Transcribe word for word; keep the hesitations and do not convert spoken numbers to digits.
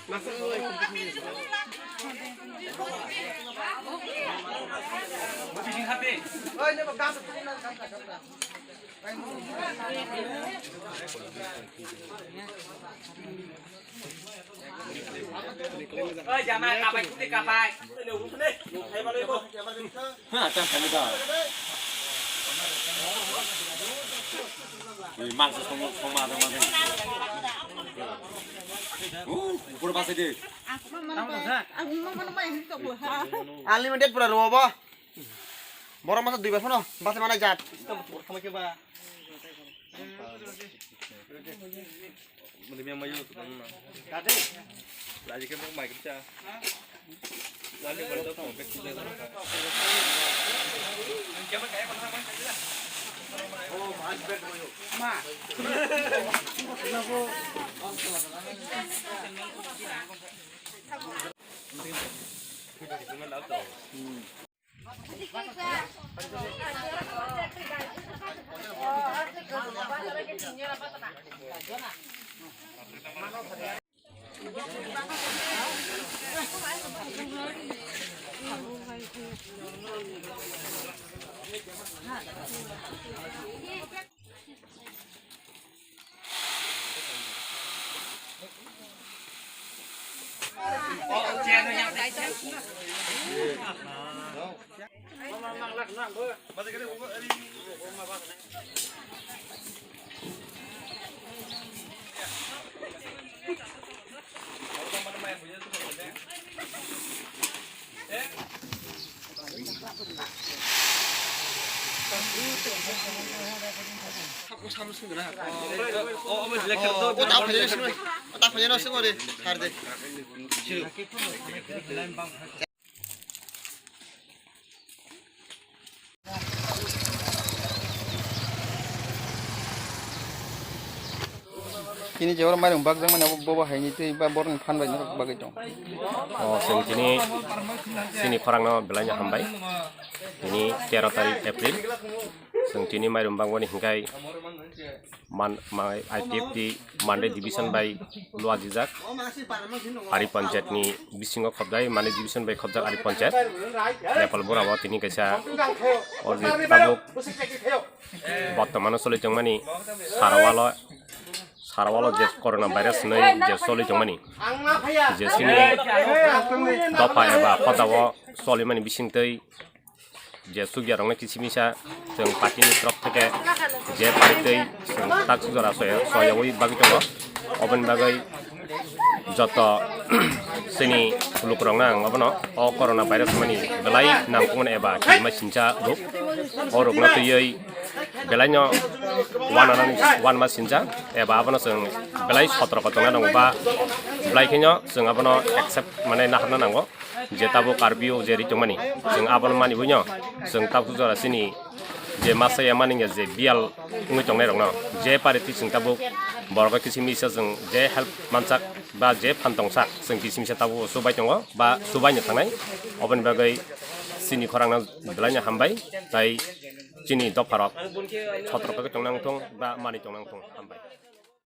Oi, jama, kapai, kuti kapai. Ha, tang kami da. Ui, mangsa song, song ma, song ma. Uh, upor basa de. Unlimited pura robo. Borok masa dui bar phano basa mana jat. Tini je oro mairum bakjakmani abo bobo haini twi ba borokni phan bai norok bagwi tong. O, chwng tini chini khorangno belai no hambai. Tini tero tarik April. Chwng tini mairum bakmani hinkhai man, ma-, I P F T Mandai Division bai luajijak. Ari Panchayat ni bisingo khobjai, Mandai Division bai khobjak Ari Panchayat. Nepal bura o tini kaisa o je tabuk Bortomano choli tongmani Sarawalo, Sarawalo je corona virus hinwi je choli tongmani, je chini dopha eba hodao cholimani bisingtwi je chukya rokno kisi misa chwng party ni torop theke je paritwi chwng tak jora soya, soyawi bagwi tongo. Oboni bagwi joto chini lukurokno ang obono o corona virus mani belai nangkukmani eba kirima sincha rok, o rokno twiwi belaino wananani wanma sincha eba abono chwng belai sotroko tongna nango ba belai kheno chwng abono accept mane naharna nango je tabuk curfew je ri tongmani chwng abono mani buino chwng tabuk jora chini je masa ya mani ya je biyal wngwi tongnai rokno je parity chwng tabuk borok kisi misa chwng je help mansak ba je phan tongsak chwng kisi misa tabuk chubai tongo ba chubai no thangnai. Oboni bagwi chini khorangno belai no hambai tai chini dopharok sotroko tongna wngthong ba mani tongna wngthong hambai.